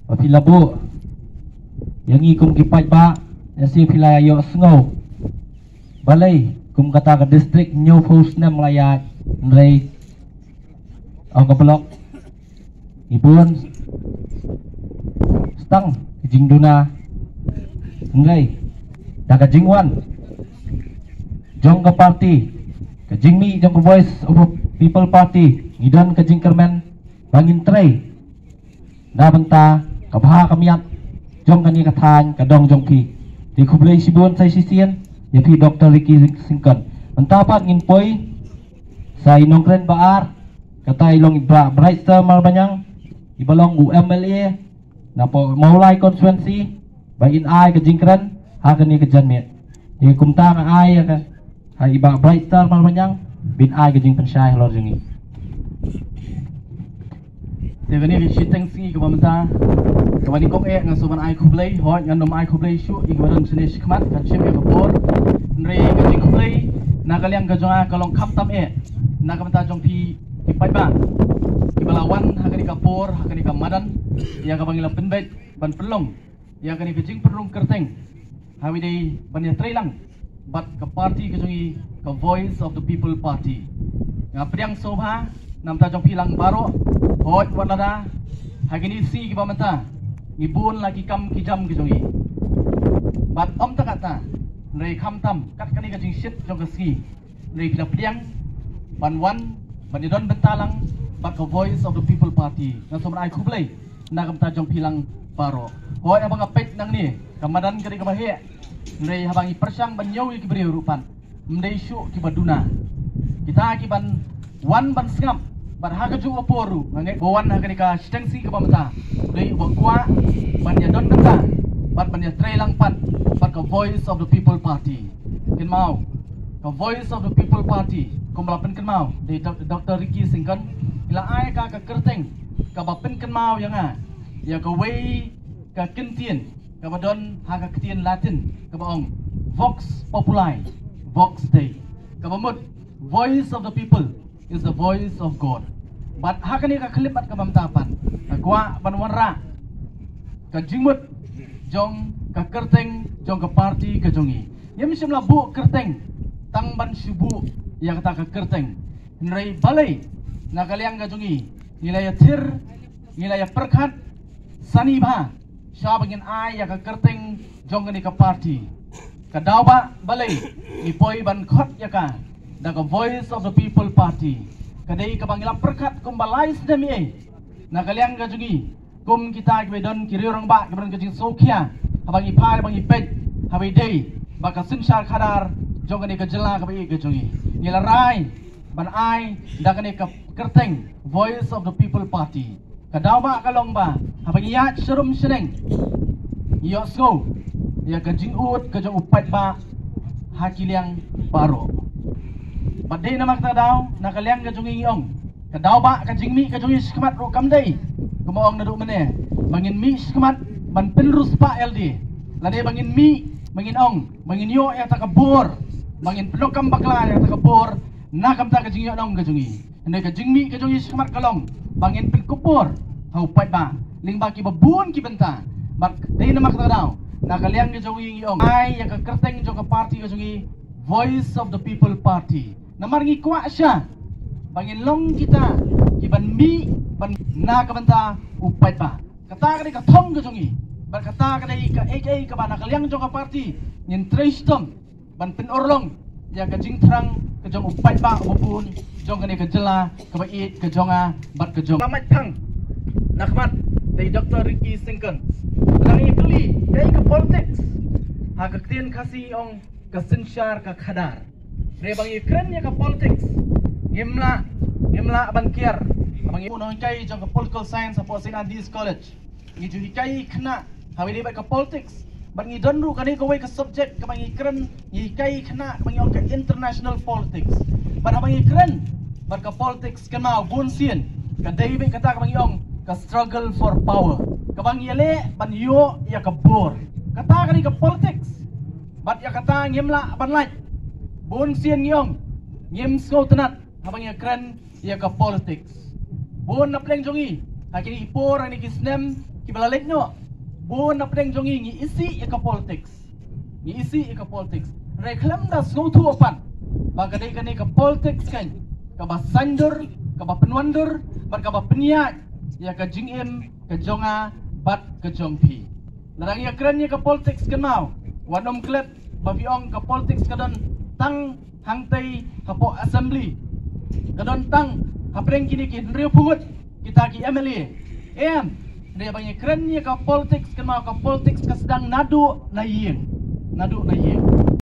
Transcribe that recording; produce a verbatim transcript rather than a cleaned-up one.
Ba phi la buh ïa ngi kum ki paidbah, ïa shi phi la ïohsngew. Balei kum kata ka district hynñiewphew snem la ïaid, hynrei ong ka block, ngi bun stang ka jingduna, hynrei da ka jingwan jong ka party, ka jingmih jong ka Voice of the People Party, ngi don ka jingkyrmen ba ngin trei na bynta ka bha ka miat jong kane ka thaiñ ka dong jong phi. Te khublei shibun sa shisien ïa phi Doctor Ricky Syngkon. Mynta pat ngin poi sa i nongkren ba ar, kata i long i Bah Brightstar Marbaniang, i ba long u M L A na poh Mawlai constituency, ba in ai ka jingkren ha kane ka janmiet. Te kumta nga ai ïa ka ha i Bah Brightstar Marbaniang, ba in ai ka jingpynshai halor jong ngi. Te kane ka shiteng sngi kaba mynta, kaba nyngkong eh nga sngewbha ban ai khublei, hooid ngan ym ai khublei shuh ïa kiba don shane shakhmat, kan shim ïa ka por. Hynrei ka jingkhublei na ka liang ka jong nga ka long khamtam eh na ka bynta jong phi ki paidbah kiba la wan ha kane ka por, ha kane ka madan, ïa kaba ngi la pynbeit ban pynlong ïa kane ka jingpynrung kyrteng ha kaba ïadei ban ïatreilang bad ka party ka jong ngi, ka Voice of the People Party. Nga pdiang sngewbha na ka bynta jong phi lang baroh, hooid wat lada ha kine ki sngi kiba mynta ngi bun la ki kam ki jam ki jong ngi. Bad ym tang katta, hynrei khamtam kat kane ka jingshit jong ka sngi, hynrei phi la pdiang ban wan ban ïadon bynta lang bad ka Voice of the People Party. Nga sngewbha ban ai khublei na ka bynta jong phi lang baroh. Hooid, haba nga peit nangne ka madan ka dei kaba heh, hynrei haba ngi pyrshang ban ñiew ïa ki briew ruh pat, ym dei shuh kiba duna. Kita kiban wan ban sngap, bad ha kajuh ka por ruh nga ngeit ba wan ha kane ka shiteng sngi kaba mynta u dei uba kwah ban ïadon bynta bad ban ïatreilang pat bad ka Voice of the People Party. Kynmaw, ka Voice of the People Party, kumba la pynkynmaw da i Doc-, Doctor Ricky Syngkon, i la ai ka, ka kyrteng kaba pynkynmaw ïa nga ïa kawei ka kyntien kaba don ha ka ktien Latin kaba ong Vox Populi, Vox Dei, kaba mut Voice of the People is the Voice of God. Bad ha kane ka khyllipmat kaba mynta pat nga kwah ban wanrah ka jingmut jong ka kyrteng jong ka party ka jong ngi. Ngim shym la buh kyrteng tang ban shu buh ïa kata ka kyrteng. Hynrei balei na ka liang ka jong ngi ngi la ïathir, ngi la ïapyrkhat sani bha shaba ngin ai ïa ka kyrteng jong kane ka party. Ka daw ba balei ngi poi ban khot ïa ka da ka Voice of the People Party, ka dei kaba ngi la pyrkhat kumba lai snem ïa na ka liang ka jong ngi, kum kita kiba don ki riew rangbah kiba don ka jingsngewkhia, haba ngi phai, haba ngi peit, haba ïadei bad ka synshar khadar jong kane ka jylla kaba ïeit ka jong ngi, ngi la rai ban ai da kane ka kyrteng Voice of the People Party. Ka daw ba ka long ba haba ngi ïaid sharum shaneng ngi ïohsngew ïa ka jingud ka jong u paidbah ha ki liang baroh. Bad dei namar kata ka daw na ka liang ka jong ngi ngi ong, ka daw ba ka jingmih ka jong ngi shakhmat ruh kam dei kumba ong naduh mynne ba ngin mih shakhmat ban pynriewspah ïalade, lane ba ngin mih ba ngin ong ba ngin ïoh ïa kata ka bor, ba ngin pyndonkam bakla ïa kata ka bor na ka bynta ka jingïohnong ka jong ngi. Hynrei ka jingmih ka jong ngi shakhmat ka long ba ngin pynkup bor ha u paidbah lyngba kiba bun ki bynta. Bad dei namar kata ka daw na ka liang ka jong ngi ngi ong ai ïa ka kyrteng jong ka party ka jong ngi Voice of the People Party. Namar ngi kwah sha ba ngin long kita kiban mih ban na ka bynta u paidbah. Kata ka dei ka thong ka jong ngi bad kata ka dei kaei kaei kaba na ka liang jong ka party ngin trei shitom ban pynurlong ïa ka jingthrang ka jong u paidbah uba bun jong kane ka jylla kaba ïeit ka jong nga bad ka jong nga. Mait phang na khmat da i Doctor Ricky Syngkon. Lada ngi kylli kaei ka politics, ha ka ktien Khasi ong ka synshar ka khadar. Hynrei ba ngi kren ïa ka politics ngim lah, ngim lah ban kiar. Ba ngi nonghikai jong ka political science hapoh Saint Andrew's College, ngi ju hikai khynnah ha kaba ïadei bad ka politics. Bad ngi don ruh kane kawei ka subject kaba ngi kren, ngi hikai khynnah kaba ngi ong ka international politics. Bad haba ngi kren bad ka politics kynmaw bun sien ka dei beit kata kaba ngi ong ka struggle for power, kaba ngi ïaleh ban ïoh ïa ka bor. Kata ka dei ka politics. Bad ïa kata ngim lah ban lait. Bun sien ngi ong ngim sngewtynnat haba ngi kren ïa ka politics. Bun na pdeng jong ngi ha kine ki por, ha kine ki snem, Kiba la leit noh, bun na pdeng jong ngi ngi isih ïa ka politics. Ngi isih ïa ka politics. Hynrei khlem da sngewthuh pat ba ka dei kane ka politics kan kaba saiñdur, kaba pynwandur bad kaba pynïaid ïa ka jingim ka jong nga bad ka jong phi. Lada ngi ïakren ïa ka politics kynmaw, wat nym klet ba phi ong ka politics ka don tang hangtei hapoh assembly, ka don tang hapdeng kine ki hynriewphew ngut kita ki M L A. Em, hynrei ba ngi kren ïa ka politics kynmaw, ka politics ka sdang naduh na ïing, naduh na ïing.